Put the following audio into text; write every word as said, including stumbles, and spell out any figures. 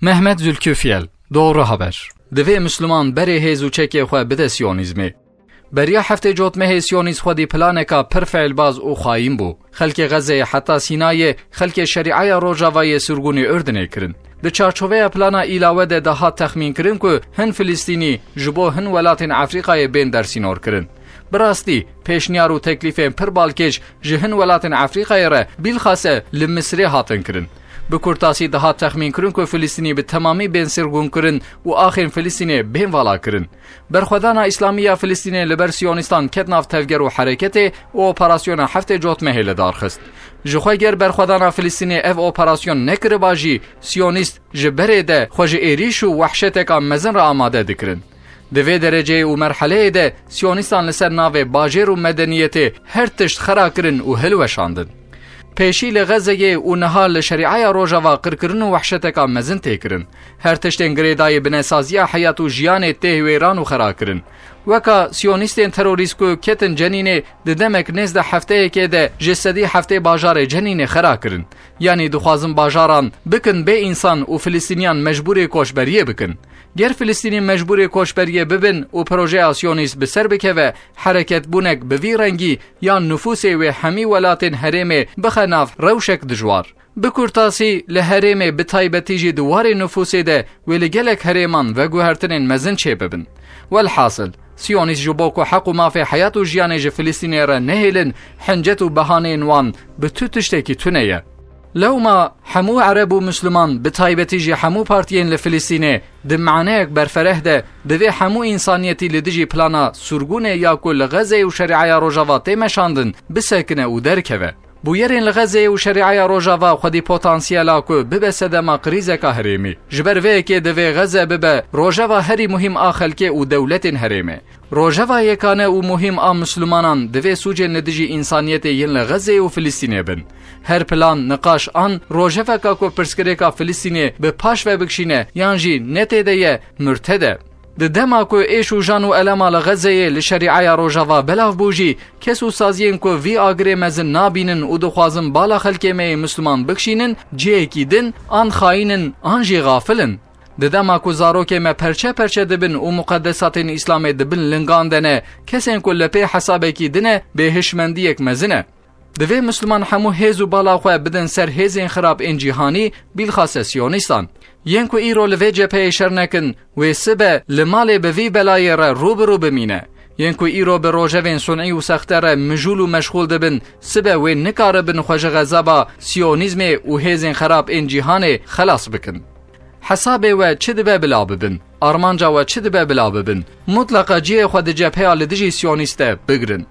Mehmet Zülküfyel, Doğru Haber. Divê Misliman berê hêz û çekê xwe bide Siyonîzmê. Beriya heftê cotmehê Siyonîst xwedî planeka pir feilbaz û xayîn bû. Xelkê Xezeyê heta Sînayê xelkê Şerîeya Rojavayê sirgûnî Urdinê kirin. Di çarçoveya plana îlawe de dihat texmîn kirin ku hin Filistînî ji bo hin welatên Efrîqayê bên dersînorkirin. Bi rastî, pêşniyar û teklîfên pir balkêş ji hin welatên Efrîqayê re bîlxase li Misirê hatin kirin. Bi kurtasî dihat texmîn kirin ku Filistînî bi temamî bên sirgûnkirin û axên Filistînê bên valakirin. Berxwedana Îslamî ya Filistînê li ber Siyonîstan ket nav tevger û hereketê û operasyona heftê cotmehê li dar xist. Ji xwe ger berxwedana Filistînê ev operasyon nekiriba jî, Siyonîst ji berê de xwe ji êrîş û wehşeteka mezin re amade dikirin. Di vê dereceyê û merheleyê de Siyonîstan li ser navê bajêr û medeniyetê her tişt xera kirin û hilweşandin. Pêşî li Xezeyê û niha li Şerîeya Rojava qirkirin û wehşeteka mezin tê kirin. Her tiştên girêdayî binesaziya heyat û jiyanê tê wêran û xera kirin. Weka Siyonîstên terorîst ku ketin Cenînê di demek nêz de hefteyekê de ji sedî heftê bajarê Cenînê xera kirin. Yanî dixwazin bajaran bikin bê însan û Filistîniyan mecbûrê koçberiyê bikin. Ger Filistînî mecbûrê koçberiyê bibin û projeya Siyonîst bi ser bikeve, hereketbûnek bi vî rengî yan nifûsê wê hemî welatên herêmê bixe nav rewşek dijwar. Bi kurtasî, li herêmê bi taybetî jî di warê nifûsê de wê li gelek herêman veguhertinên mezin çêbibin. Welhasil, Siyonîst ji bo ku heq û mafê heyat û jiyanê ji Filistînê re nehêlin, hincet û behaneyên wan bi tu tiştekî tune ye. Lewma hemû Ereb û Misliman, bi taybetî jî hemû partiyên li Filistînê, di maneyek berfereh de, divê hemû însaniyetî li dijî plana sirgûnê ya ku li Xezeyê û Şerîeya Rojava tê meşandin, bisekine û derkeve. Bûyerên li Xezeyê û Şerîeya Rojava xwedî potansiyela ku bibe sedema krîzeka herêmî. Ji ber vê yekê divê Xeze bibe rojeva herî muhîm a xelkê û dewletên herêmê. Rojeva yekane û muhîm a Mislimanan divê sûcên li dijî însaniyetê yên li Xezeyê û Filistînê bin. Her plan, niqaş an rojeveka ku pirsgirêka Filistînê bi paş ve bikişîne yan jî ne tê de ye, murted e. Di dema ku êş û jan û elema li Xezeyê li Şerîeya Rojava belav bû jî, kes û saziyên ku vî agirê mezin nabînin û dixwazin bala xelkê me yê Misliman bikişînin, cihekî din an xayîn in an jî xafil in. Di dema ku zarokê me perçe perçe dibin û muqedesatên Îslamê di bin lingan de ne, kesên ku li pê hesabekî din e, bêhişmendiyek mezin e. Divê Misliman hemû hêz û bala xwe bidin ser hêzên xirab ên cîhanî, bîlxase Siyonîstan. Yên ku îro li vê cepheyê şer nekin, wê sibe li malê bi vî belayê re rû bi rû bimîne. Yên ku îro bi rojevên sunî û sexte re mijûl û meşxûl dibin, sibe wê nikaribin xwe ji xezaba Siyonîzmê û hêzên xerab ên cîhanê xelas bikin. Hesabê we çi dibe bila bibin, armanca we çi dibe bila bibin, mutleqa cihê xwe di cepheya li dijî Siyonîst de bigirin.